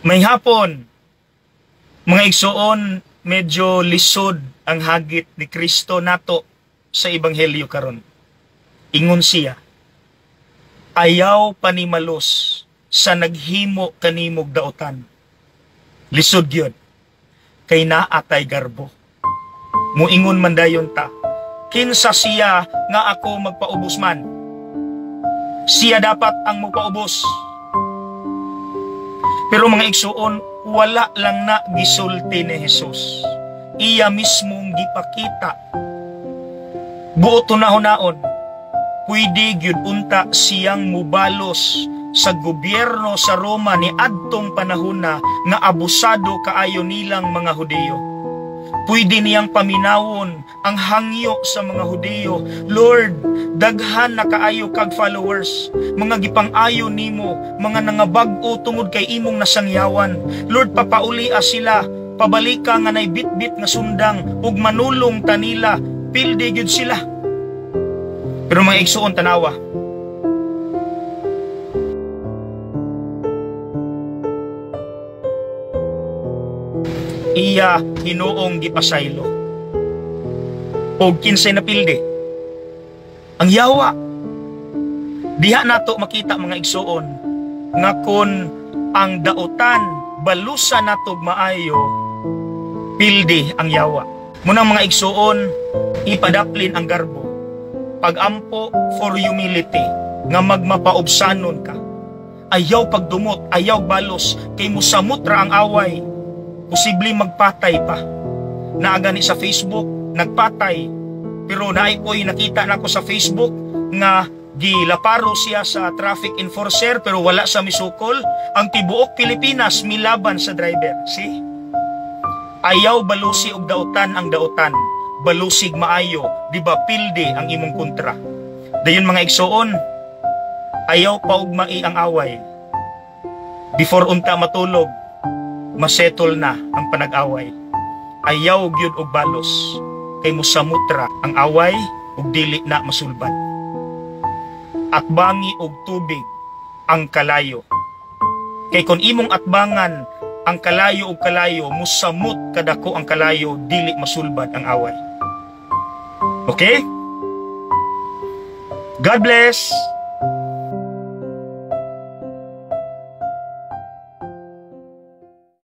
May hapon, mga igsoon, medyo lisod ang hagit ni Kristo nato sa Ebanghelyo karon. Ingon siya, ayaw panimalos sa naghimo kanimog daotan. Lisod yun, kay naatay garbo. Muingon man dayon ta, kinsa siya nga ako magpaubos man? Siya dapat ang magpaubos. Pero mga igsuon, wala lang na gisulti ni Jesus. Iya mismong gipakita. Buot hunahunaon, pwede gyud unta siyang mubalos sa gobyerno sa Roma ni adtong panahona nga abusado kaayo nilang mga Hudiyo. Pwede niyang paminawon ang hangyo sa mga Hudiyo. Lord, daghan na kaayo kag followers, mga gipang-ayo nimo, mga nangabag-o tungod kay imong nasangyawan. Lord, papaulia sila, pabalika nga nay bitbit nga sundang ug manulong tanila, pildi gyud sila. Pero mga igsuon, tanawa. Iya hinuong gipasaylo. Og kinsay napildi? Ang yawa. Diha nato makita mga igsuon nga kon ang daotan balusa natog maayo, pildi ang yawa. Munang mga igsuon, ipadaplin ang garbo. Pagampo for humility nga magmapaubsanon ka. Ayaw pagdumot, ayaw balos, kay musamot ra ang away. Posible magpatay pa. Naagani sa Facebook, nagpatay. Pero naay ko'y nakita nako sa Facebook nga gilaparo siya sa traffic enforcer pero wala sa misukol. Ang tibuok Pilipinas milaban sa driver. See? Ayaw balusi og dautan ang dautan. Balusig maayo, di ba pildi ang imong kontra. Dayon mga igsoon, ayaw paugmai ang away. Before unta matulog, masettle na ang panag-away. Ayaw gyud og balos kay musamutra ang away ug dili na masulbad. Atbangi og tubig ang kalayo. Kay kon imong atbangan ang kalayo og kalayo, musamot kadako ang kalayo, dili masulbad ang away. Okay? God bless.